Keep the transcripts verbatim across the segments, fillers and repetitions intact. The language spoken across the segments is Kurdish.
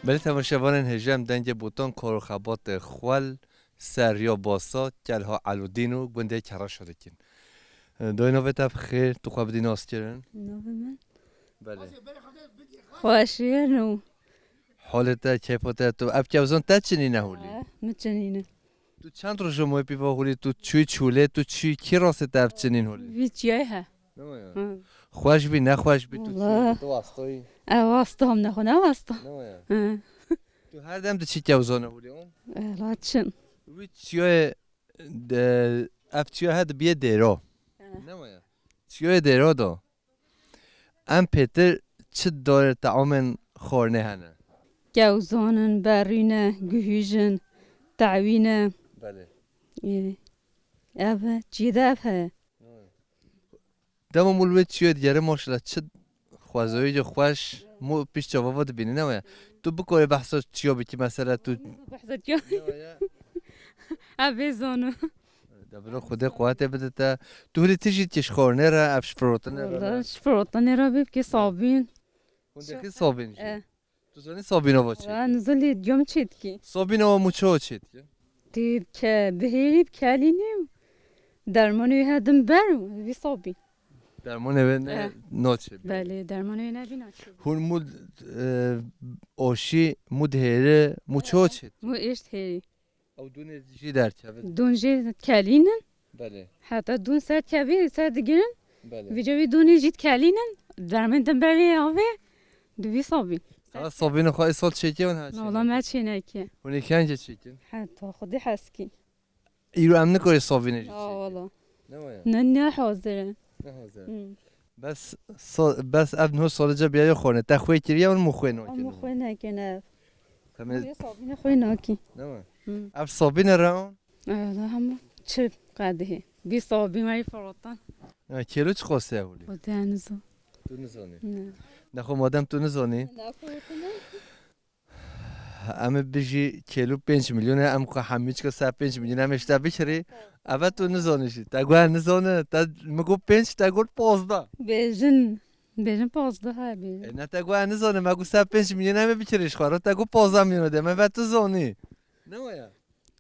Belê temaşevanên hêja em dengê botan kar û xebatê xwel, seriya basa, Kelha Elûdîn û gundê Kereşa dikin. Dayê navê te bi xêr, tu xwe bidî naskirin? Navê min? Belê. Xweşiyên û Holê te, keyfa te, tu ev kewzan te çinîne holî? Ha, min çinîne. Tu çend roj e ma wê pîva holî, tu çûyî çolê, tu çûyî kî rastê te ev çinîn holî? Vî çiyayê he. Ne waya? Hı. Xweş bî, nexweş bî, tu Wala. çûyî, tu wastoyî? Ev wasta, em nexwe ne wasta. Ne waya? Hı. Tu her dem diçî kewzana holî, o? Ela çin. Wî çiyayê, de, ev çiya he dibiye dêro. Hı. Ne waya? Çiyayê dêro do. Em pêtir çi darê teamên xwarinê hene? Kewzan in, berî ne, guhîj in, tewî ne. Belê. Ê, ev e, çî de ev heye. Dema mû li wê çiyê digere maşallah çi xwezayî xweş mû pişt çava va dibînî ne waya. Tu bikorê behsa çiya bikî mesela tu Behsa çiya. Ne waya? Ev bê zano. De bilo Xwedê quwetê bide te. Tu hûlî tijî tişt xwarinê re, ev ji firotinê re? Wala ji firotinê re bê bikê sabîn. Hûn dikî sabîn jî? E. Tu zanî sabîna va çê? Wala nizilî diyom çê dikî. Sabîna wa mûço çê dikî? Tê ke bihêlî bikelînî û dermanê wê hedin ber û vî sabîn. Dermanê wê ne E. naçê bî. Belê, dermanê wê ne bî naçê. Hûn mû, e, oşî, mû dihêri, mûço çê dikî? Mû êşt hêrî. Ew dûnê jî derkeve. Dûn jî kelînin. Belê. Heta dûn ser kevî, ser digirin. Belê. Vîca wî dûnê jî kelînin. Dermên din berê avê. Di vî sabîn. Ew sabînê xwe îsal çêkê hûn ha çêkê? Wala me çênekê. Hûn ê kengê çêkin? Heta Xwedê heskî. Îro em nikorê sabînê jî Ya çêkin. Wala. Ne waya? Ne, ne hazir e. Ne hazir e. Hmm. Bes, so, bes ev niho salice biyayê xwe ne. Te xwê kiriye û min xwê Ama nakiriye. Xwê nekene ev. Tamam. Xwê sabîne xwê nakî. Ne mi? Hı. Ev sabîne re? Ev da hemû çi qedihê. Bî sabîn wayî firotan. Ya, kêlo çi qasê ev hûlî? O te nizo. Tu nizanî? Ne. Nexwe madem tu nizanî. Ne, xwe tu ne. Em ê bijî kêlo pênc milyon e, em xwe hemî çika ser pênc milyon em ê ji te bikirî. Eve tu nizanî jî. Te got nizane, te mi got pênc, te got pazdeh. Bêjin, bêjin pazdeh ha bêjin. E, ne te got nizane, me got ser pênc milyon em ê bikirî ji xwe re, te got pazdeh milyon de, me ve tu zanî. Ne waya?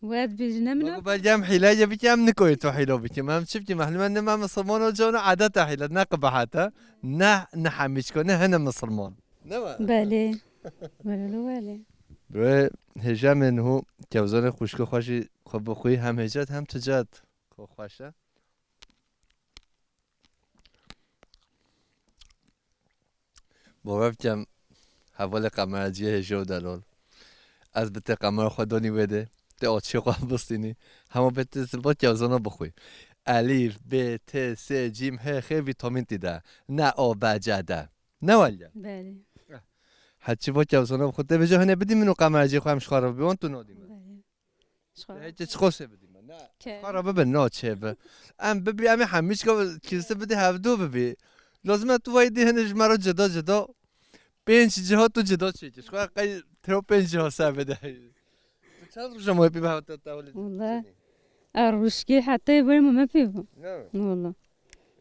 Wet bêjin, ne min Ma a- got belge em hîleyê bike, em nikoyê tu hîlo bike. Me em çi bike, mehlûme ne me misilman o cana edeta hîle, ne qibehete, ne, ne hemî çika, ne hene misilman. Ne waya? Belê. Belê, belê. Bi hêja me niho kewzanê xwişka xwe jî xwe bixwî, hem hêja hem ticet xwe xweş e. Bawer bikem hevalê qemerciyê hêja û delal. Ez bi tê qemera xwe donî wê dê, tê açiyê xwe bistînî. Hema bê tê zivat kewzana bixwî. Elîf, bê, tê, sê, cîm, hê, xê vîtamîn tî de. Ne o, be, ce, de. Ne waliye? Belê. Heçî va kewzana bi xwe tê bêje, hene bidî min û qemerciyê xwe em ji xwe re bibî, wan tu nadî min. Belê. Ji xwe re. Heke çi qosê bidî min? Ne. Ke- Ji xwe re bibe, na çê bi. Em bibî, em ê hemî çika kirse bidî hevdu bibî. Lazim e tu vay dî hene ji me re cida cida. Pênc ciha tu cida çêkî. Ji xwe re qey tiro pênc ciha ser bide. Tu çend roja ma pî bi hevta te holê Wala. çênî? Er ruşkê heta ê berê me pî bû. Ne? Wala.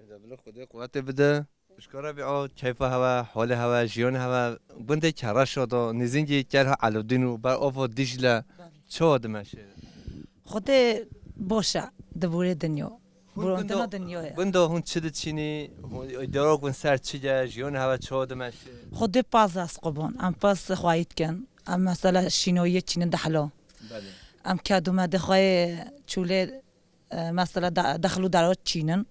Eda bila Xwedê quwetê bide. Pişka Rebîa, keyfa hewe, holê hewe, jiyanê hewe, gundê Kereşa da, nêzîngî Kelha Elûdîn û ber ava Dîcle, Belê. çawa dimeşe? Xwedê baş e, di borê dinya. Hûn Burantina gunda, dinya ye. gunda hûn çi diçînî? Hûn îdara gund ser çi ye? Jiyanê hewe çawa dimeşe? Xwedê paz e, ez qurban. Em pez xwayî dikin. Em mesela şînoyê çînin dehla. Belê. Em kedû me dixwayê çûlê E, mesela de-, dexil û derot çînin.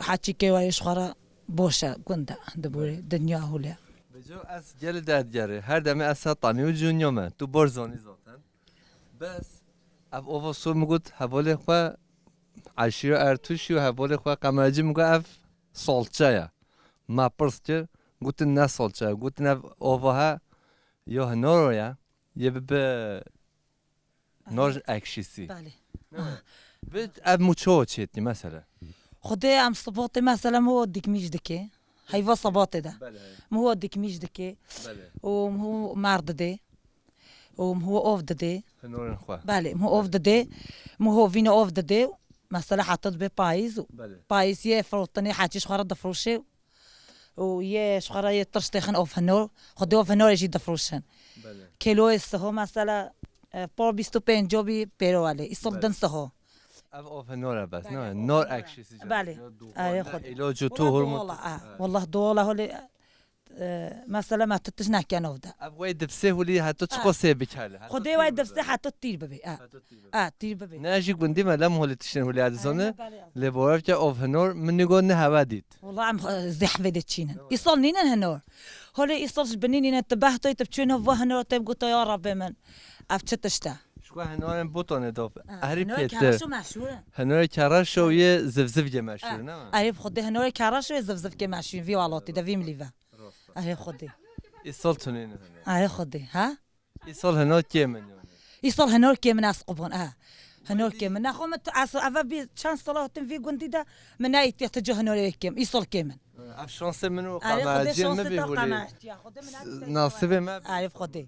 Heçî kêwayê ji xwe re boş e, gund e, di borê dinya hûlê. Vêco ez gelê derdigerê. Her demê ez ser tanî û cûnya me. Tu bor zanî zaten. Bes ev ova sor min got hevalê xwe Eşîra Ertûşî û hevalê xwe Qemercî min got ev salçe ye. Me pirs kir, gotin ne salçe ye. Gotin ev ova he ya hinaro ye. Yê bibe Nar ekşisi. Belê. Bi ev mû ço çêtî mesela? Xwedê em sibotê mesela mû dikmîj dike. Heyva sibatê de. Belê. Mû dikmîj dike. Belê. Û mû mer dide. Û mû ov dide. Hinorin xwe. Belê, mû ov dide. Mû hovîne ov dide. Mesela heta dibe payîz. Belê. Payîziyê firotinê heçî ji xwe re difroşe. û yê ji xwe re yê tirş têxin ov hinor, xwedê ov hinorê jî difroşin. Belê. Kêloyê siho mesela, e, por bîst û pênc bî pêro welê, îsal Belê. Din siho. Ev ov hinor e bes, Belê, ne? Ov Nor hinor e. Ekşisi Belê. Erê xwedê. Îlo cu tu Wela hurmut. Dola, ha. Ha. Wallah dola holê, e, mesela me tu tişt neken ov de. Ev wey dipsê hulî heto çiqo Ha. Sê bikele. Heto Xwedê tîr wey bibe. Dipsê heto tîr bibê, ha. Heto tîr bibe. Ha, tîr bibê. Ne jî gundî me lem holê tiştên hulî dizone. Erê, belê. Lê bor ke ov hinor min nigo ne heva dît. Wallah em, e, zehvê de çînin. Îsal nînin hinor. Holê îsal ji binî nînin, tu behtoy, tu biçûn hov hinor, te goto ya Rabbê min. Ev çi tişt e? Ji ku hinorên botonê dop. Ha, Ehrî hinorê pêtir. Keraşo meşhûr e. Hinorê Keraşo yê zivzivgê meşhûr Ha, ne? Erê bi Xwedê hinorê Keraşo yê zivzivgê meşhûr in vî welatî de, vî milî ve. Rast e. Erê Xwedê. Îsal tunê ne hinor. Erê Xwedê, ha? Îsal hinor kêm in yani. Îsal hinor kêm in ez qubon, ha. Hinor kêm in. Nexwe min tu ez eve bî çend sala hatim vî gundî de min neyîtiye tu ca hinorê kêm. Îsal kêm in. Ev şansê min û Erê Xwedê qanaciyên şansê min bî te hûlî. Qanaetiya. Xwedê min Nasibê me bî. Erê Xwedê.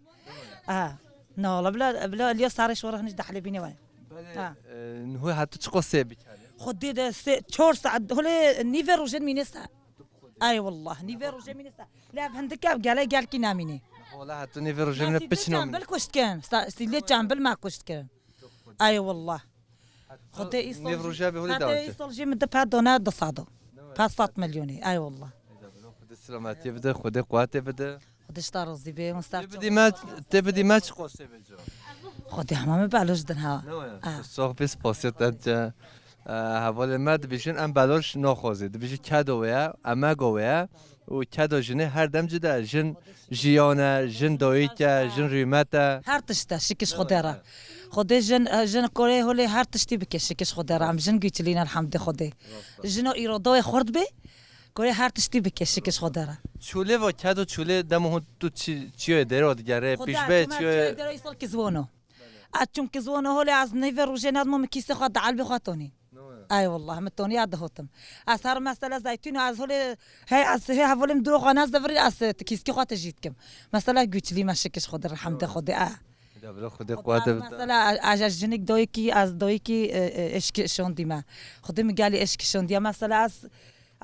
Ha. Na wala bila, bila liya sarê şora hiniş dehlê bîne wayê. Belê, Ha. e, niho hetu çiqo sê bikare? Xwedê de sê, çor saet, holê nîvê rojên mîne se. Ay wallah, nîvê rojê mîne se. Lê ev hindik ev gele gelkî namîne. Wala hetu nîvê rojê mîne piç namîne. Çembil kuşt kirin. Sa-, sîlê çembil me kuşt kirin. Ay wallah. Xwedê îsal Nîv jî, roja be holê heta dawete. Îsal jî min di pet dona du sado. Pet sed milyonê. Ay wallah. Xwedê selametiyê bide, Xwedê quwetê bide. Xwedê ji te razî be, hûn ser Tê bidî me, tê bidî me çi qosê be co? Xwedê hema me belo ji din ha. Ne waya? Ah. Sox bî spasiya te ce. E, hevalê me dibêjin em beloş naxwazê. Dibêjin kedo wê ye, emego wê ye. Û kedo jinê her dem cide. Jin jiyan e, jin dayik e, jin rîmet e. Her tişt e, şikiş Xwedê re. Xwedê jin, e, jin korê holê her tiştî bike, şikiş Xwedê re. Em jin güçlîn elhamdê Xwedê. Jino îrodoyê xurt bê, korê her tiştî bike, şikiş Xwedê re. Çûlê va kedo çûlê demo hûn tu çi, çiyoyê dêro digere, Xwedê pîşbe çûme çiyoyê. Çiyoyê dêro îsal kizvono. Ez çûm kizvono holê ez nîvê rojê nedimo min kîsê xwe di elbê xwe tonî. Ay wallah, min toniya dihotim. Ez her mesela zeytûn, ez holê, hey, ez hê hevolê min diro xwe nez devirî, ez, e, kîskî xwe tijî dikim. Mesela güçlî me şikiş Xwedê, elhamdê Xwedê, e. Da bila Xwedê Xwedê quwete ez bide. Mesela, ez, ez jinik doyikî, ez doyikî, e, e, eşki şondî me. Xwedê min gelî eşki şondiye. Mesela ez,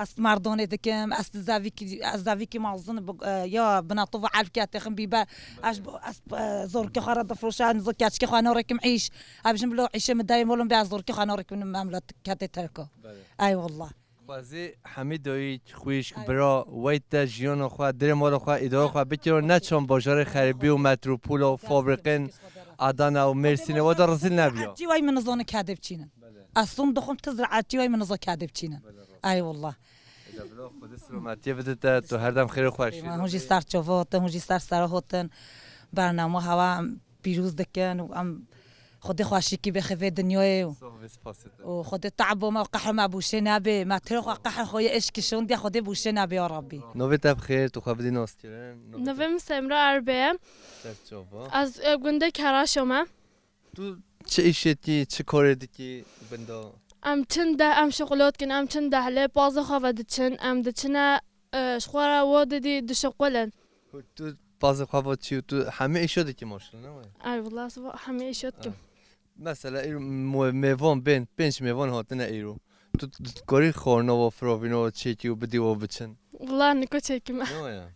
ez merdonê dikim, ez zavîkî, ez zavîkî mazin bi, e, ya binatova elfke texin bîbe. Ez, ez, e, zorke xwe re difroşa, ez zor keçke xwe norekim îş. Em jin bilo îşê min derê molum be, ez zorkî xwe narekim memleketê terko. Belê. Ay wallah. Xwezî hemî dayik, xwişk, Ay. Bira, wey te jiyana xwe, dirê mala xwe, îdara xwe bikiro, ne çend bajarê xerîbî û metropol û fabrîqên Adana û Mêrsînê, we de rezîl nebiya. Ziraetçî wey min nizane kedê biçînin. Belê. Ez son dixwim tu ziraetçî wey min niza kedê biçînin. Belê, rast. Ay wallah. Eda bila Xwedê selametiyê bide te, tu her dem xêr û xweşî. Hûn jî ser çava hatin, hûn jî ser sera hatin. Bernama hewa em pîroz dikin û em Xwedê xweşikî bêxe vê dinyayê û, Sox bê, spasê te. Û Xwedê te'bo me û qehro me bûşê nebe. Me têro xwe qehro xwe yê eşkî şondiye Xwedê bûşê nebe ya Rabbî. Navê te bi xêr, tu xwe bidî naskirin. Navê te Navê min Semra Erbe ye. Ser çava. Ez, e, gundê Keraşo me. Tu çi îşê dikî, çi karê dikî binda? Em çin de, em şixulot kin, em çin dehlê, pazê xwe ve diçin, em diçine, e, ji xwe re wo didî dişixulin. Tu pazê xwe ve çi, tu hemî îşo dikî maşallah, ne wayê? Ay, wallah, ez hemî îşo dikim. Ah. Mesela, îro mo-, mêvan bên, pênc mêvan hatine îro. Tu, tu dikarî xwarina wa, firavîna wa çêkî û bidî wa biçin? Wala niko çêkî me. Ne waya?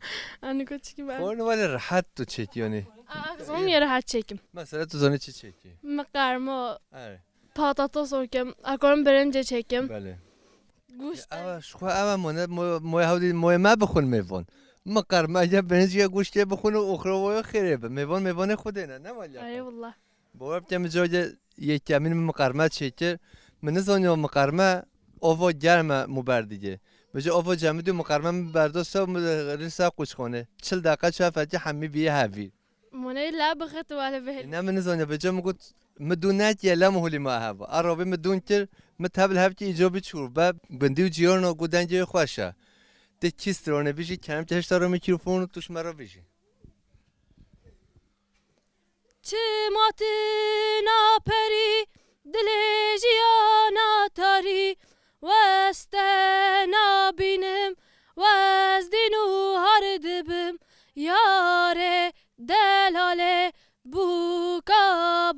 A, niko çêkî me. Xwarina wa lê rehet tu çêkî yanî. A, a, zon yê rehet çêkim. Mesela tu zanî çi çêkî? Miqarmo. Erê. Patates okim. Akorim birincê çêkim. Belê. Guşt. Ewa, ji xwe ewa mone, mo-, moye hewdî, moye me bixwin mêvan. Miqarme ya birinc ya guştê bixwin û oxira wa ya xêrê be. Mêvan, mêvanê Xwedê ne, ne wala? Erê wala. Bawer bike min careke yekemîn min miqarme çêkir. Min nizaniya miqarme ava germ e mû berdigê. Min ji ava cemidî û miqarme min berda ser û min rî ser qûçxanê. Çil deqe çav fetî hemî bîye hevîr. Money la bixit wale bihêl. Ne min nizaniya, bêca min got, min dûn netiye, lem holî ma heva. A rabê min dûn kir, min tev li hev kir, îca bî çûr. Be gundî û cîrana got dengê wê xweş e. Tê kî stranê bijî, kerem ke hişta re mîkrofon û tu ji me re bijî. Çima tu naperî dilê jiyana tarî, wez te nabînim, wez dîn û har dibim, yarê delalê bûka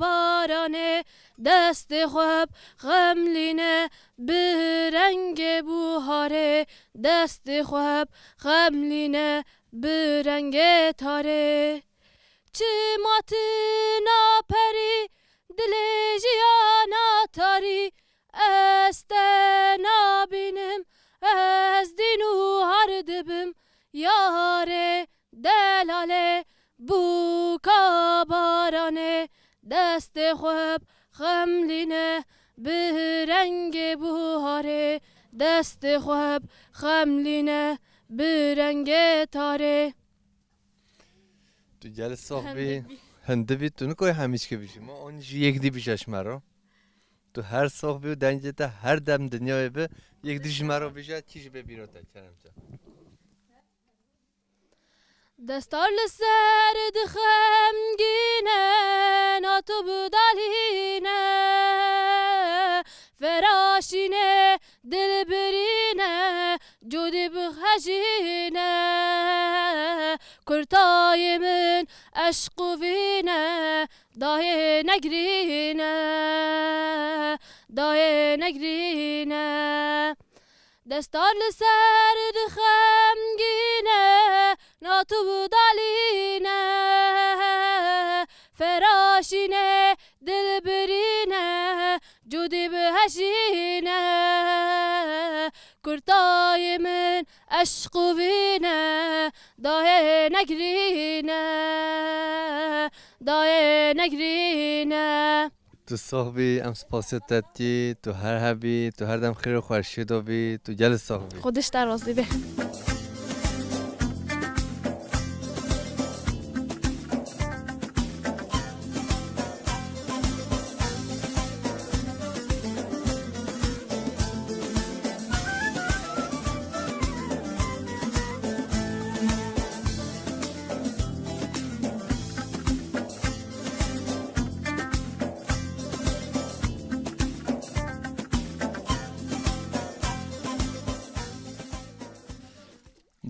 baranê, destê xwe bixemlîne, Bi rengê buharê destê xwe bi xemlîne bi rengê tarê. Çima tu naperî dilê jiyana tarî, ez te nabînim, ez dîn û har dibim, yarê delalê bûka baranê, destê xwe bi xemlîne bi rengê buharê, destê xwe bi xemlîne bi rengê tarê. Tu gel sox bî. Hindibî. Hindibî, tu nikoyî hemîçkî bijî. Ma on jî yek dî bije ji me re. Tu her sox bî û dengê te her dem dinyayê bi, yek dî ji me re bije, kî jî bê bîra te, kerem te. Destar li ser dixemgîne, nato bidalîne, feraşîne, dilbirîne, cûdî bixejîne. Kurtayê min eşq û vîne, dayê negrîne, dayê negrîne. Destar li ser dixemgîne, nato bidalîne, feraşîne, dilbirîne, cûdî bihejîne. Kurtayê min eşq û vîne, dayê negrîne, dayê negrîne. Tu sox bî, em spasiya te dikî, tu her hebî, tu her dem xêr û xweşiyê de bî, tu gelê sox bî. Xwedê ji te razî be.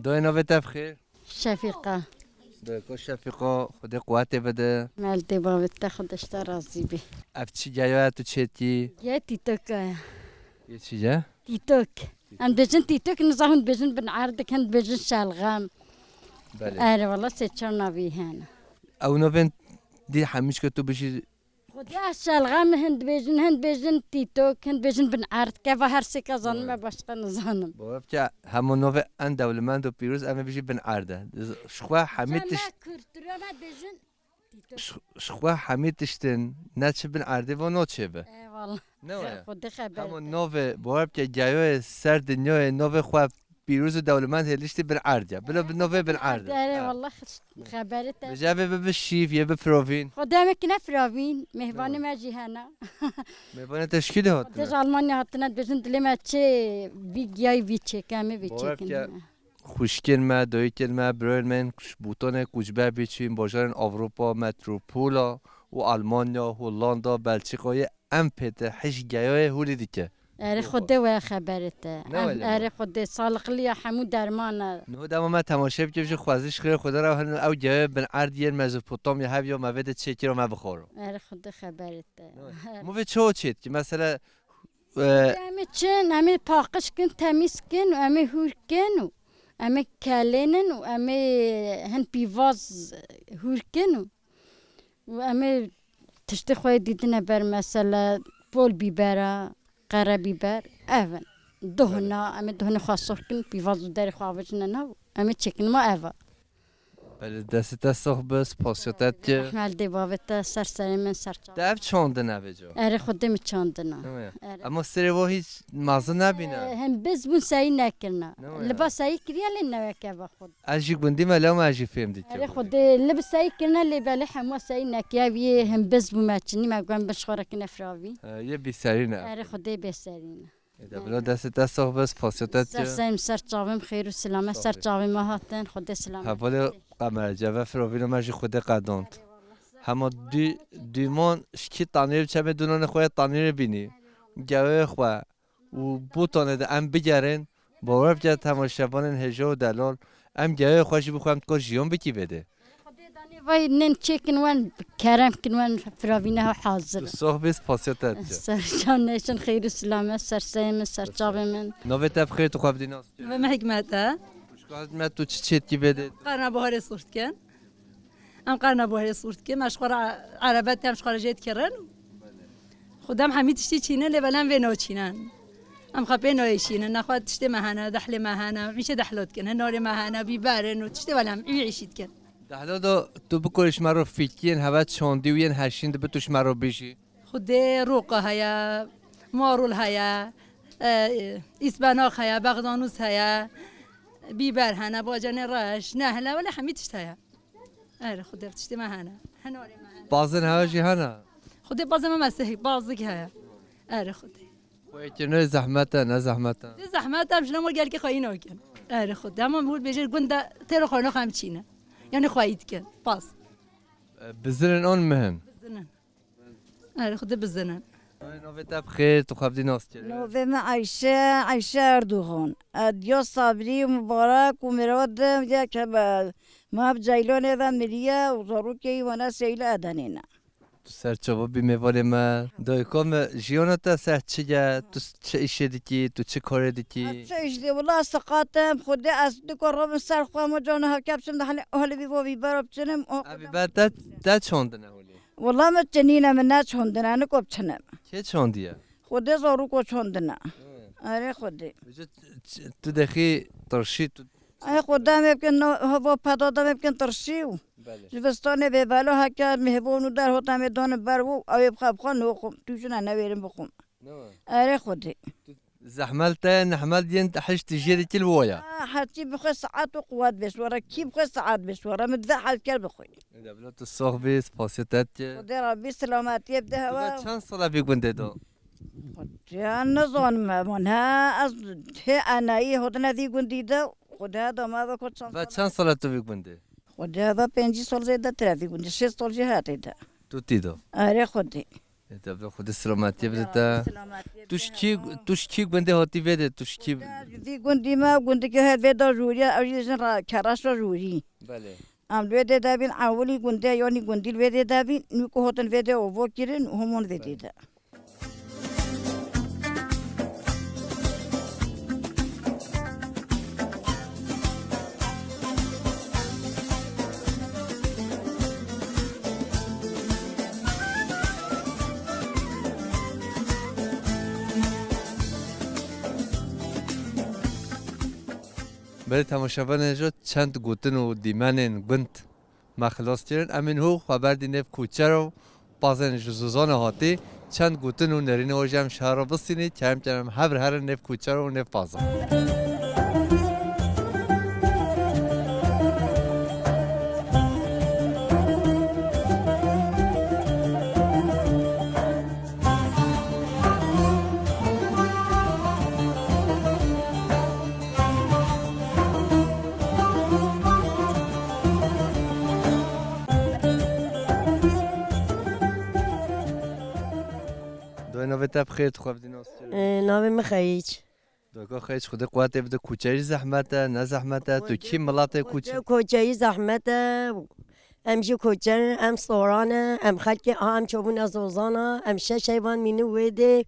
Dayê, navê te bi xêr? Şefîqa. Dayê, ko Şefîqa, Xwedê quwetê bide. Mel dê bavê te, Xwedê ji te razî bî. Ev çi geya ye tu çêtî? Yê tîtoka ye. Yê çi ye? Tîtok. Em dibêjin tîtok, niza hûn dibêjin bin erdik, hin dibêjin şelxem. Belê. Erê, wala sê çar navî hene. Ew navên dî hemî çi ku tu bijî Xwedê ez şelxem, hin dibêjin, hin dibêjin tîtok, hin dibêjin bin erd. Keva her sêka zanim, me başqa nizanim. Bawer bike, hema navê en dewlemend û pîroz em ê bijî bin erd e. Ji xwe hemî tişt, Kurtura me dibêjin tîtok. Ji, ji xwe hemî tiştin ne çi bin erdê va naçêbe. Eyvallah. Ne waya? Xwedê xeber. Hema navê, bawer bike, geyoyê ser dinyayê navê xwe pîroz û dewlemend hêliştî bin erd ya. Bila bi navê bin erd e. Erê, wallah, xeberê te. Bi cevê bi, bi şîv, yê bi firovîn. Xwedê em ê kine firavîn, mêhvanê me jî hene. Mêvanê te ji kî de hatine? Xwedê ji Almanya hatine, dibêjin dilê me çê vî giyayî vî çêke, em ê vî çêkin. Xwişkên me, dayikên me, birayên me yên Bûtanê koçber bî çûyîn bajarên Ewropa, metropola û Almanya, Hollanda, Belçîkayê em pê te hej geyoyê hûlî dike. Erê Xwedê we xeberê te. Ne wele. Erê Xwedê, saliqliya hemû derman e. Niho dema me temaşe bike, ji xwezî ji xêrê Xwedê re hin ew geyoyê bin erd yên Mezopotamya hev ya me vê de çêkir û me bixwaro. Erê Xwedê xeberê te. Ne wele. Mu vê çi çêt ki? Mesela, e, Em ê çin, em ê paqij kin, temîz kin û em ê hûr kin û em ê kelênin û em ê hin pîvaz hûr kin û Û em ê tiştê xwe yê dîtine ber, mesela pol bîbera, qere bîber, ev in. Duhna, em ê duhnê xwe sox kin, pîvaz û derê xwe avêjine nav, em ê çêkin ma ev e. Belê, destê te sox be, spasiya te dike. Rehme li dê bavê te, ser serê min, ser çavê. Te ev çandin ev ê ca? Erê, Xwedê min çandina. Erê. Ama serê vo hîç mezin nebîne. Ee, hin biz bûn seyî nekirina. Li ba seyî kiriye lê neweke ve xwe. Ez jî gundî me, lewma ez jî fêm dikim. Erê Xwedê, li bi seyî kirine lê belê hemû seyî nekiye, vî yê hin biz bû me çinî, me guhem bin ji xwe re kine firavî. He, yê bîserî ne. Erê Xwedê bêserî ne. Ê de bila destê te sox be, spasiya te dikim. Ser seyim, ser çavim xêr û silamet, ser çavê me hatin, Xwedê silamet. Hevalê Qemer, ceve firavîna me jî Xwedê qedand. Hema dû, dûman ji kî tanîrê bi çemê dûnanê xwe yê tanîrê bînî. Gewê xwe. û Bûtanê de em bigerin, bawer bike temaşevanên hêja û delal, em geyoyê xwe jî bi xwe em dikar jiyan bikî vê dê. Xwedê danê Vay nên çêkin wen, kerem kin wen firavîne ha hazir. Tu sox bî, spasiya te dikim. Ser can neşin, xeyr û silamet, ser seyê min, ser çavê min. Navê te bi xêr, tu xwe bidî nas. Navê me Hikmet e. Ji xwe Hikmet, tu çi çêtkî vê dê? Qarna buharê sor dikin. Em qarna buharê sor dikin. Em ji xwe re erebet em ji xwe re jê dikirin. Xwedem hemî tiştî çînin, lê belem vê naçînin. Em xwe pê nayêşînin. Nexwe tiştê me hene, dehlê me hene, îşê dehlo dikin. Hinarê me hene, bîber in û tiştê belem wî îşî dikin. Dehlo do tu bikor ji me re fîkiyên heve çandî û yên heşîn dibi tu ji me re bijî. Xwedê roqa heye, marul heye, e, îsbenax heye, bexdanûs heye, bîber hene, bacanê reş, nehle, wele hemî tişt heye. Erê, Xwedê tiştê me hene. Hinarê me hene. Bazên heve jî hene? Xwedê bazên me mesih, bazig heye. Erê, Xwedê. Xweyîkirinê zehmet e, ne zehmet e? Dê zehmet e, em ji lemo gelkê xweyî nakin. Erê, Xwedê. Hema hûr bêjê gund de têro xwe naxem çîne. Yani xweyî dikin. Bas. E, bizinin on mihin? Bizinin. Erê, Xwedê bizinin. Navê te bi xêr, tu xwe bidî nas kirin. Navê me Ayşe, Ayşe Erdoğan. Ediya Sabrî, Mubarek û Mirad, yek hebe. Me bi Ceylanê ve miriye û zarokê wî wana Seyli Edenê ne. Tu ser çava bî mêvanê me. Dayika me, jiyana te ser çi ye? Tu çi îşê dikî? Tu çi karê dikî? Ez çi îş dê? Wela seqat im. Xwedê ez diko rabim ser xwe, ma cana hevke biçim de hale, hale vî vo vî bera biçinim. O Ev bîber te, te çandine holê? Wela min çinîne, min neçandine, niko biçinim. Kê çandiye? Xwedê zaroko çandine. Hı. Erê Xwedê. Ji ç-, tu dexî tirşî, tu Ay xwe demê bikin, no, hava peda demê bikin tirşî û Belê. Zivistanê bê belo heke mihvon û derhot em ê danin ber û ew ê bixwe bixwe noxum. Tu jina newêrin bixwim. Ne wa? Erê Xwedê. Tu zehmel te, nehmel yên hişt jê dikil woya. Ha, herçî bixwe saet û quwet bê şwara, kî bixwe saet bê şwara, min dive hel ker bixwe. Ede bila tu sox bî, spasiya te dike. Xwedê Rabbî selametiyê bide hewa. Tu ve çend sala vî gundê do? Ya nizanim, eman he, ez hê enayî hotine vî gundî de, Xwedê da me ve ku çend Ve sal. Çend sala tu vî gundê? Xwedê da pêncî sal zêde tire vî gundî, şêst sal jî hetê de. Tu tî do? Erê Xwedê. Ê, te bi Xwedê selametiyê bide te. Selametiyê bide. Tu ji kî, tu ji kî gundê hatî vê de, tu ji kî Xwedê vî gundî me, gundikê her vê da jûriye, ew jî jin ra, keraşa jûrî. Belê. Em li wê dê de bîn, ewilî gundê, yanî gundî li wê dê de bîn, nû ku hotin vê dê ovo kirin, homon vê dê de. Belê temaşevanê ji çend gotin û dîmenên gund me xilas kirin. Em ên hû xwe berdî nêv koçer û pazên ji Zozana hatî. Çend gotin û nerîne jî em şehra bistînî, kerem kerem hev re herin nêv koçer û nêv pazan. Doyê navê te bi xêr, tu xwe bidî nas kirin. Ee, navê min Xeyîç. Doyka Xeyîç, Xwedê quwetê bide, koçerî zehmet e, ne zehmet e, tu kî miletê koçerî? Koçerî zehmet e. Em jî koçer in, em soran e, em xelkê a, em çobûne Zozana, em şeş heyvan mînin wê dê,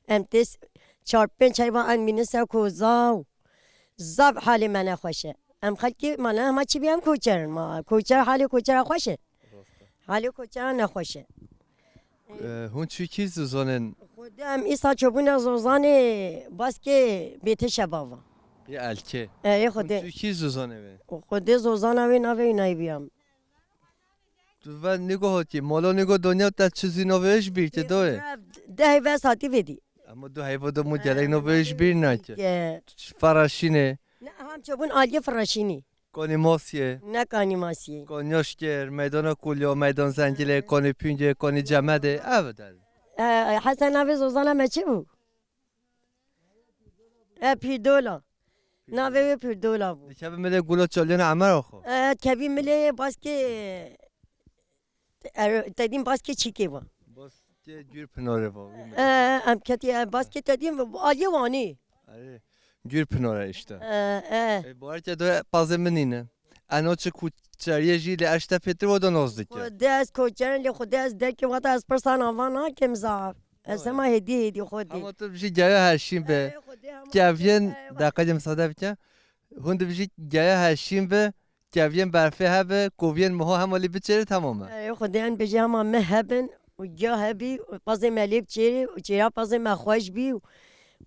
em tê s-, çar pênc heyvan em mînin ser koza û zaf halê me nexweş e. Em xelkê mala hema çi bî em koçer in, ma koçer halê koçera xweş e. Halê koçera nexweş e. E, hûn çi kî Zozanên? Xwedê em îsa çobûne Zozanê baskê bêtê şebava. Yê elkê. E, yê Xwedê. Hûn çi kî Zozanê wê? Xwedê Zozana wê navê wî nayê bîyam. Tu ve nîgo hotî, molo nîgo donya te çi zî navê ji bîr te doyê? Deh ve satî vedî. Ama du heyva do mu gelek navê ji bîr nake. Ke. Feraşînê. Ne, ham çobûn aliyê Feraşînî. Konî Masiyê. Ne Kanî Masiyê. Konyoş Kir, Meydana Kulyo, Meydan Zengilê, Konî Pîngê, Konî Cemedê, ev der. E, Hesen navê Zozana me çi bû? E, Pîrdola. Navê wê Pîrdola bû. Dikeve milê Gula Çaliyana Emera xwe. E, kevî milê baskê, er, te dîn baskê çîkê va. Baskê Gür Pinarê va. E, em ketî, e, baskê te dîn aliyê Wanî. Erê, Gür Pinare işte. E, e. E, bu arada da pazê min nîne. Eno çi kuçeriyê jî lê eşte pêtir wada noz dike. Xwedê ez koçerim lê Xwedê ez derkê wada ez pirsan ava nakim zaf. Ez hema hêdî hêdî Xwedê. Hema tu bijî geya heşîn be. Ey, Xwedê hema Keviyên, hêdî be. Deqeyê misade bike. Hûn dibijî geya heşîn be. Keviyên berfê hebe, koviyên miho hema lê biçêrit hema me. Ey, Xwedê em bijî hema me hebin. Û giya hebî, û pezê me lê biçêrî, û çêra pezê me xweş bî, û,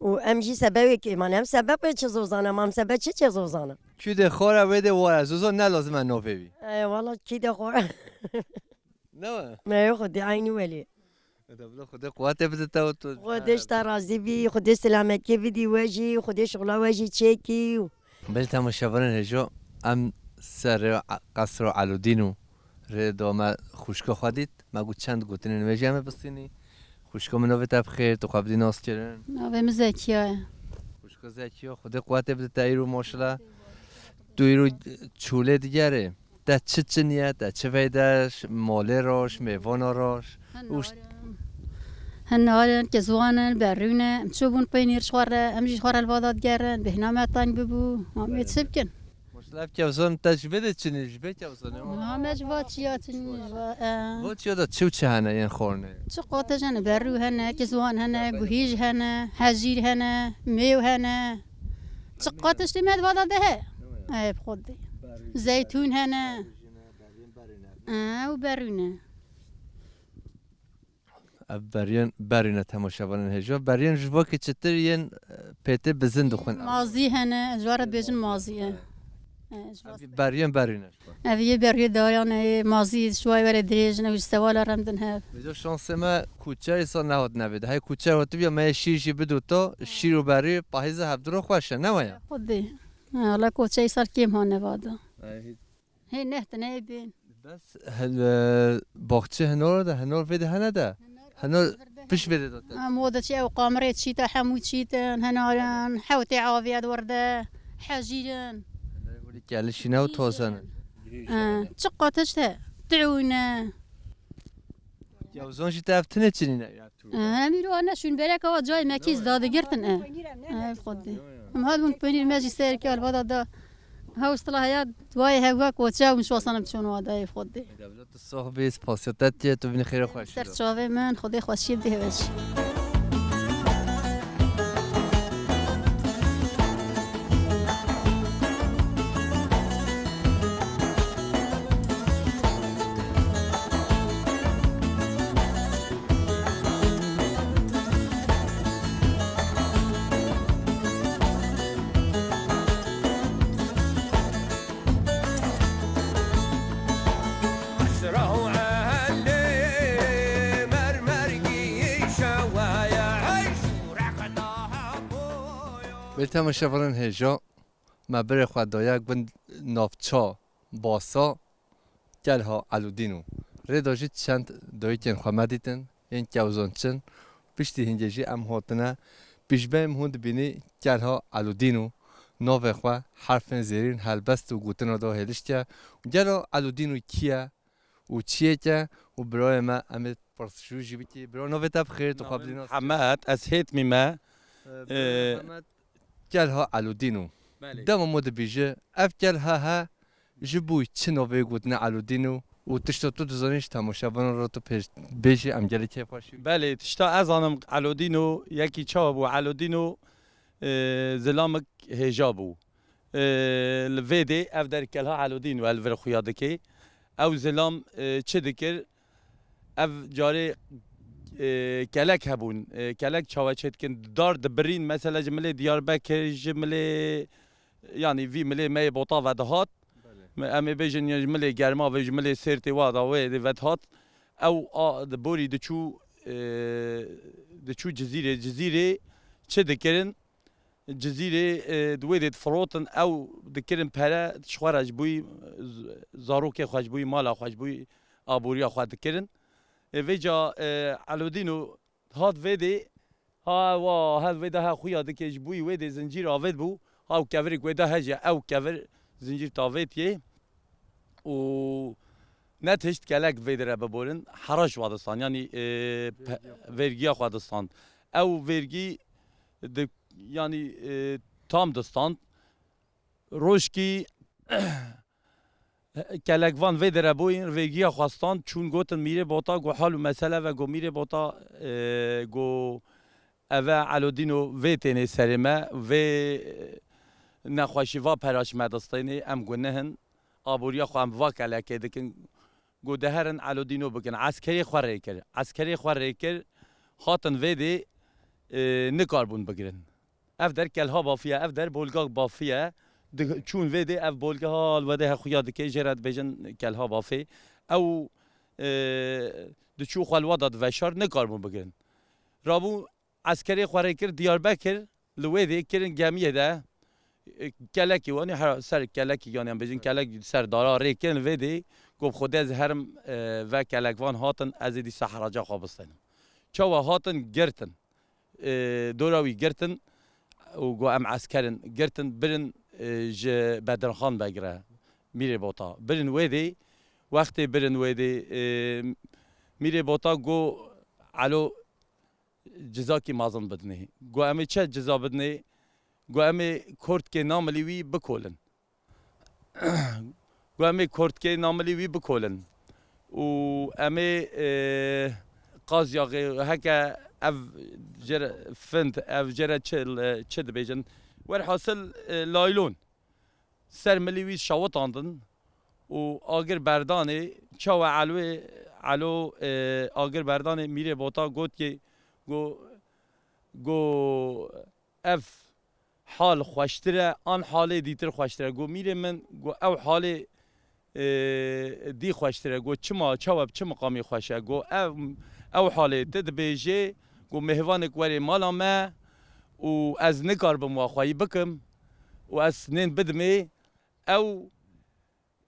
û em jî sebebê kê, mane em sebebê çi zozana, ma em sebe çi çê zozana? Kû dê xora wê dê wara, zozo ne lazim e novê wî. E, wala kî dê xora. Ne we? Me yo Xwedê eynî welî. Eda bila Xwedê quwetê bide te û tu. Xwedê ji te razî bî, Xwedê selametiyê bidî we jî, Xwedê şixula we jî çêkî. Belê temaşevanên hêjo, em ser rê Qesro Elûdîn û rê do me xwişka xwe dît. Me got çend gotinên wê jî em ê bistînî. Xwişka min navê te bi xêr, tu xwe bidî nas kirin. Navê min Zekiya ye. Xwişka Zekiya, Xwedê quwetê bide te îro maşallah. Tu îro çolê digerê. Te çi çiniye, te çi veyde, ş-, malê roş, mêvana roş. Hin û ş- narin. Hin narin, kezwan in, berûn e. Em çûbûn peynîr ji xwe re, em jî ji xwe re li vada digerin. Bêhna me teng bibû. Ma em ê çi bikin? Maşallah ev kevzan te ji vê de çinî, ji vê kevzanê, ha? Ha, me ji va çiya çinî, ji va, e. Va çiya da çi û çi hene yên xwarinê? Çi qatiş hene, berû hene, kezwan hene, guhîj hene, hejîr hene, mêw hene. Çi qatiş tê me di vada de he? Ey, bi Xwedê. Zeytûn hene. E, û berû ne. Ev beriyên, berî ne temaşevanên hêja. Beriyên ji vakê çitir yên, e, pêtê bizin dixwin. Mazî hene, ji wara dibêjin mazî e. E, ji Ev beriyên berî ne. Ev yê beriyê dayan e, mazî ji wayê were dirêj ne, ji sewala remdin hev. Vêca şansê me kuçer îsal nehat nevê de. Hey kuçer hatibiya me yê şîr jî bidûta, şîr û berî pahîze hevdiro xweş e, ne waya? Xwedê. Ha, wala koçe îsal kêm hane vada. Hey, hî. Hê neh tine ê bên. Bes, hel-, e, baxçe hinor de, hinor vê de hene de. Hinor pişt vê de zaten. Em o de çi ew qamirê çîte, hemû çîtin, hinarin, hewtê aviyet werde, hejîrin. Hinor wî kelişîne û tozene. Ha, çi qatiş te? Tiûne. Ya uzan jî te ev tine çinîne ya. Em îro ne şûn berek awa cayê me kî zda digirtin e. Ev xwedê. Em hat bûn peynîr me jî ser kar vada da. Hewstila heya duayê hevga koçe û şwasanim çon wada ev xwedê. Dewlet soh bê, spasiya te tiye, tu vinî xêre xweş. Ser çavê min, Xwedê xweşiyê bidê hevê jî. Belê temaşevanên hêja, me berê xwe daye gund navça Basa, Kelha Elûdîn û rê de jî çend dayikên xwe me dîtin, yên kewzan çin. Piştî hingê jî em hatine pîşbeyê min hûn dibînî Kelha Elûdîn û navê xwe herfên zêrîn helbest û gotina da hêlişke. Gelo Elûdîn û kî ye û çiyêke û birayê me em ê pirsjû jî bikî. Bira navê te bi xêr, tu xwe bidî nas. Hemed, ez Hêtmî me. Ee, Ee, Hemed. Kelha Elûdîn û. Belê. Dema min dibêje, ev kelha he, ji bo çi navê gotine Elûdîn û, û tişta tu dizanî ji temaşevanan re tu pêş bêjî, em gelê kêfxweş in. Belê, tişta ez zanim Elûdîn û, yekî çawa bû Elûdîn û, e, zilamik hêja bû. E, li vê dê ev der kelha Elûdîn û, ev li vir xuya dike. Ew zilam, e, çi dikir? Ev carê, e, kelek hebûn. E, kelek çawa çêdikin? Dar dibirîn, mesela ji milê Diyarbekir, ji milê, yanî vî milê me yê Botava dihat. Belê. Me, em ê bêjin ya ji milê Germavê, ji milê Sêrtê wa da wê dê vedihat. Ew a, di borî diçû, e, diçû Cizîrê. Cizîrê çi dikirin? Cizîrê, e, di wê dê difirotin, ew dikirin pere, ji xwe re ji boî, z-, zarokê xwe ji boî, mala xwe ji boî, aboriya xwe dikirin. E, vêca, e, Elodîno hat vê dê, ha, wa, hev vê de ha xuya dike, ji boî wê dê zincîr avêt bû, ha, û kevirek wê de hece, ew kevir zincîr tavêtiye û ne tişt kelek vê dê re biborin, heraş wa distan, yanî, e, pe-, vergiya xwe distan. Ew vergî di, yanî, e, tam distand. Rojkî Kelekvan vê dire bûyîn, rêgiya xwestan, çûn gotin Mîrê Bota, got hal û mesele ve, got Mîrê Bota, e, got eve Elodîno vê tênê serê me, vê, e, nexweşî va peraş me distênê, em got nihin, aboriya xwe em va kelekê dikin, got diherin Elodîno bikin. Eskerê xwe rê kir. Eskerê xwe rê kir, hatin vê dê, e, nikarbûn bigirin. Ev der kelha bafî ye, ev der bolga bafî ye. Di-, çûn vê dê ev bolga hal wedê hexuya dike, jê re dibêjin kelha bafê. Ew, e, diçû xwe li wada diveşar, nikarbûn bigirin. Rabû eskerê xwe rê kir Diyarbekir, li wê dê kirin gemiyê de, e, kelekî wanî her ser kelekî, yanî em bêjin kelek ser dara rê kirin vê dê, got bi Xwedê ez herim, e, ve kelekvan hatin, ez ê dîsa heraca xwe bistênim. Çawa hatin girtin, e, dora wî girtin û got em eskerin girtin, birin, e, ji Bedirxan vegire Mîrê Bota. Birin wê dê, wextê birin wê dê, e, Mîrê Bota got Elo cizakî mezin bidinê. Got em ê çi ciza bidinê? Got em ê kortkê namilî wî bikolin. Got em ê kortkê namilî wî bikolin. Û em ê, e, qazyaxê heke ev jê re find, ev jê re çi, çi dibêjin? Werhasil, e, laylon. Ser milî wî şawitandin û agir berdanê çawa Elwê, Elo, e, agir berdanê Mîrê Bota got ki, go, go ev hal xweştir e, an halê dîtir xweştir e. Go Mîrê min, go ew halê, e, dî xweştir e. Go çima, çawa bi çi miqamî xweş e? Go ev, ew halê tu dibêjê, go mêhvanek werê mala me û ez nikaribim wa xweyî bikim û ez nên bidimê. Ew,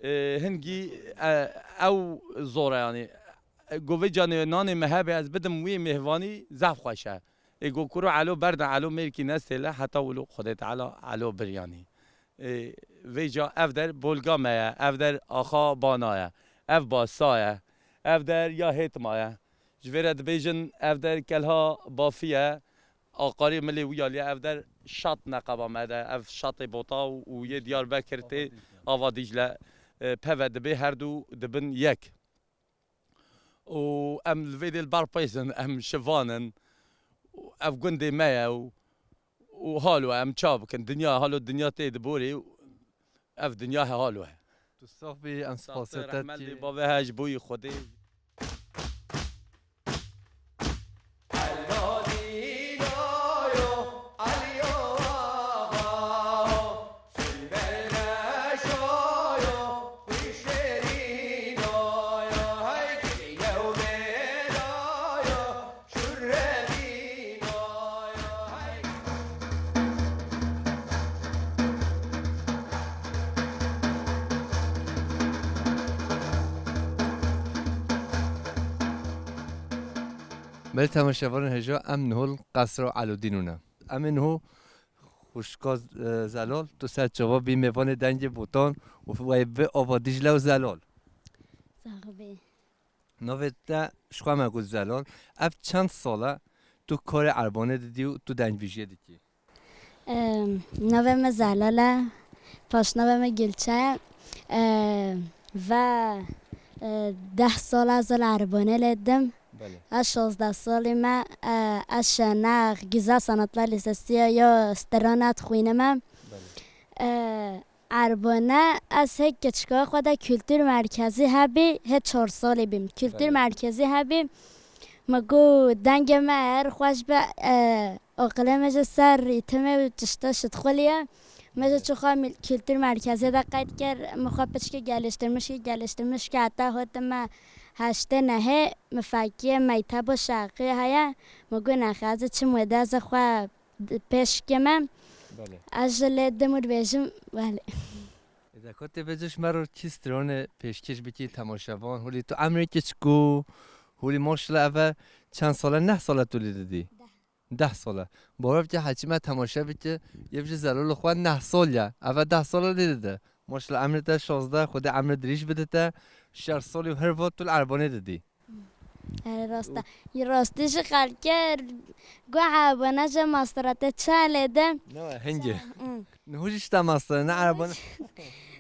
e, hingî, e, ew zor e, yanî. E, go vê canê nanê me hebe ez bidim wî mêhvanî zehf xweş e. Ê go kuro Elo berda Elo mêrkî nestêle heta wilo Xwedê Teala Elo bir yanî. Ê, vêca ev der bolga me ye, ev der axa bana ye, ev basa ye, ev der ya hêtima ye. Ji vê re dibêjin ev der kelha bafî ye, aqarê milê wî ya lê ev der şat neqeba me de, ev şatê Bota û, û yê Diyarbekir tê, Ava Dîcle, e, peve dibê her du dibin yek. Û em li vê dê li ber pêz in, em şivan in. Û ev gundê me ye û, û halo em ça bikin? Dinya, halo dinya tê di borê û ev dinya he halo he. Tu sax bî, em Saxte spasiya te rehmet dikî. Lê bavê he ji bo yî Xwedê. Belê temaşevanên hêja, em niho li Qesra Elodînû ne. Em ê niho xwişka, e, Zelal, tu ser çava bî mêvanê Dengê Botan û wê bi Ava Dîcle û Zelal. Sax bî. Navê te ji xwe me got Zelal. Ev çend sal e tu karê erbanê didî û tu dengbêjiyê dikî? Em, navê me Zelal e, paşnavê me Gulçe ye. Em, ve, e, deh sal ez li erbanê lê dim. Belê. Ez şazdeh salî me, e, ez şenex, Güzel Sanatlar Lisesi ya, ya Strana dixwînime. Belê. E, Erbane, ez hê keçika xwe de kultur merkezî hebî, hê çar salî bîm. Kultur Belê. Merkezî hebî, me got dengê me her xweş be, e, aqilê me ji ser rîtimê û tişta şitxulî ye. Me ji Belê. Çi xwe mil-, kultur merkezê de qeyd kir, min xwe piçkî geliştirmiş kir, geliştirmiş kir heta hotime heştê nehê, min fekiyê mektebo şerqiyê heye. Me got nexe, ez ê çim wê de ez ê xwe di pêşkê me. Belê. Ez ji lê dim û dibêjim, belê. Ê, de ku tê vê ji me re kî stranê pêşkêş bikî temaşevan, holî tu emrê keçik û holî maşallah eve çend sal e, neh sal e tu lê didî? Deh. Deh sal e. Bawer bike heçî me temaşe bike, yê ji Zelal xwe neh sal e. Eve deh sal e lê dide. Maşallah emrê te şazdeh, Xwedê emrê dirîj bide te. Şer salî û her va tu li erbanê didî. Erê rast e. Yê rastî jî xelkê gu hebûne ji mastirate çi lê de. Ne, hingê. Hmm. Niho jî şita mastene, ne erebon.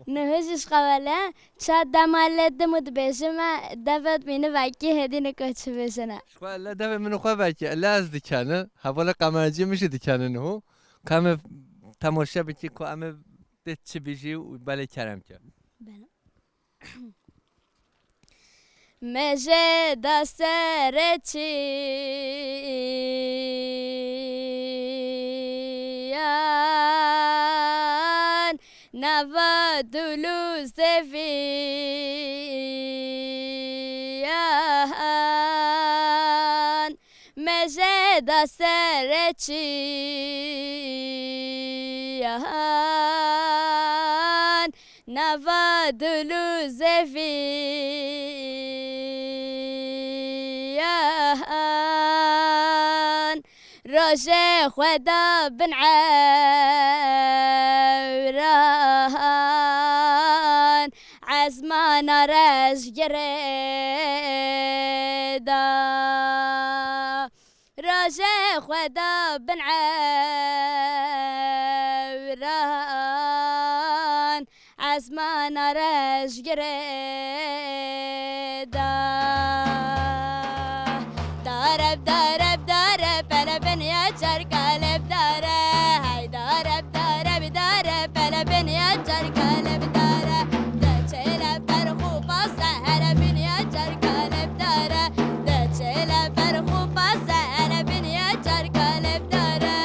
Niho jî ji qewele, ça dema lê dim û dibêjime, devet mîni vekî hêdî niko çi bêjine. Ji xwe le devê min û xwe vekî, le ez dikene, hevalê qemercî min jî dikene niho. Ka em ê temaşe bikî ku em ê dê çi bijî û belê kerem ke. Bele. Mejeda serê çiyan, nava dûl û zeviyan. Mejeda serê çiyan, nava dûl û zeviyan. Rojê xwe da bin ewran, ezmana rejgirê da. Rojê xwe da bin ewran, ezmana rejgirê da. Dareb, dareb, dareb, pere bin ya çerkaleb dare. Hey dareb, dareb, dareb, pere bin ya çerkaleb dare. De çêle berxu pase, hele bin ya çerkaleb dare. De çêle berxu pase, hele bin ya çerkaleb dare.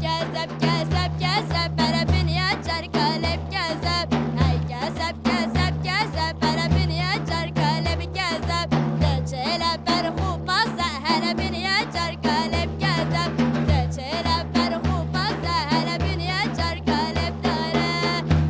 Kezeb, kezeb, kezeb, pere bin ya çerkaleb kezeb. Hey kezeb, kezeb, kezeb, pere bin ya çerkaleb kezeb. De çêle berxu pase, hele bin ya çerkaleb kezeb. De çêle berxu pase, hele bin ya çerkaleb dare.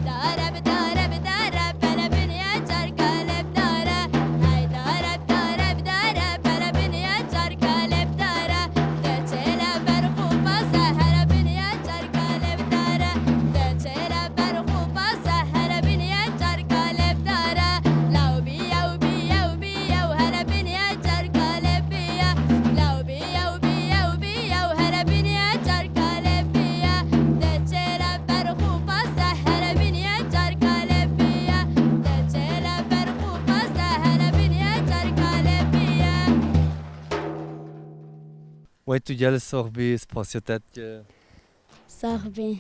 Dareb, dareb, dareb, pere bin ya çerkaleb dare. Hey dareb, dareb, dareb, pere bin ya çerkaleb dare. De çêle berxu pase, hele bin ya çerkaleb dare. De çêle berxu pase, hele bin ya çerkaleb dare. Law bi yew bi yew bi yew, hele bin ya çerkaleb bi ya. Law bi yew bi yew bi yew, hele bin ya çerkaleb bi ya. De çêle berxu pase, hele bin ya çerkaleb bi ya. De çêle berxu pase, hele bin ya çerkaleb bi ya. Wey tu gelî sox bî, spasiya te dike. Sax bî.